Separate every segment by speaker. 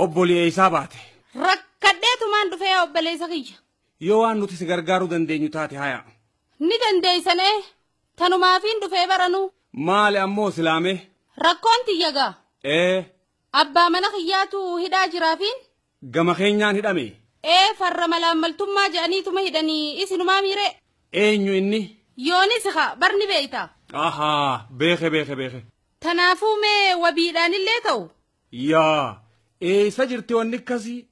Speaker 1: Obboleessaa baate.
Speaker 2: Rakkadheetumaan dhufee obboleessa kiyya.
Speaker 1: Yoo waan nuti si gargaaruu dandeenyu taate haya.
Speaker 2: Ni dandeeysanee tanumaafiin dhufee baranuu.
Speaker 1: Maali ammoo silaame?
Speaker 2: Rakkoon tiyya gaa.
Speaker 1: Ee.
Speaker 2: Abbaa mana kiyyaatu hidhaa jiraafiin.
Speaker 1: Gama keenyaan hidhame.
Speaker 2: Ee farra malaammaltummaa jedhaniituma hidhanii isinumaa miiree.
Speaker 1: Eenyu inni?
Speaker 2: Yoonis haa barni beeyta.
Speaker 1: Ahaa beeke beeke beeke.
Speaker 2: Tanaafuu mee wabiidhaanillee ta'u.
Speaker 1: Yaa eessa jirti wanni akkasii?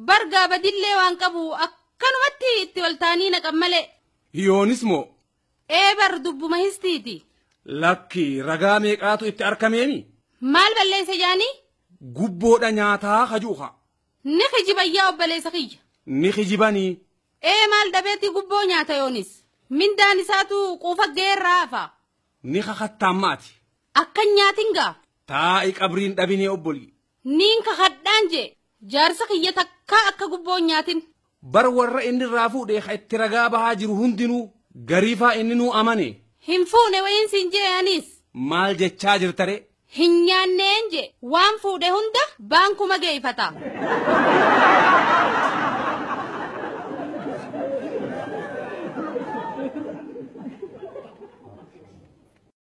Speaker 2: Bargaa badillee waan qabu akkanumatti itti ol taanii naqan malee.
Speaker 1: Yoonis moo?
Speaker 2: Ee bar dubbuma histiiti.
Speaker 1: Lakki ragaa meeqaatu itti argameemi?
Speaker 2: Maal balleessa jaanii?
Speaker 1: Gubboodha nyaataa kajuuka.
Speaker 2: Ni kijibayyaa obboleessa kiyya.
Speaker 1: Ni kijibanii.
Speaker 2: Ee maal dhabeetti gubboo nyaata yoonis? Mindaan isaatu quufa geerraa hafa.
Speaker 1: Ni kakattaan maati.
Speaker 2: Akkan nyaatin gaa.
Speaker 1: Taa'i qabriin dhabinee obbolii.
Speaker 2: Niin kakadhaan jee jaarsa kiyya takkaa akka gubboo nyaatin.
Speaker 1: Bar warra inni irraa fuudhee ka itti ragaa bahaa jiru hundinuu gariifaa inni nuu amane.
Speaker 2: Hin fuune wayiin siin jee anis.
Speaker 1: Maal jechaa jirtare?
Speaker 2: Hin nyaanneen jee waan fuudhe hunda baankuma geeffata.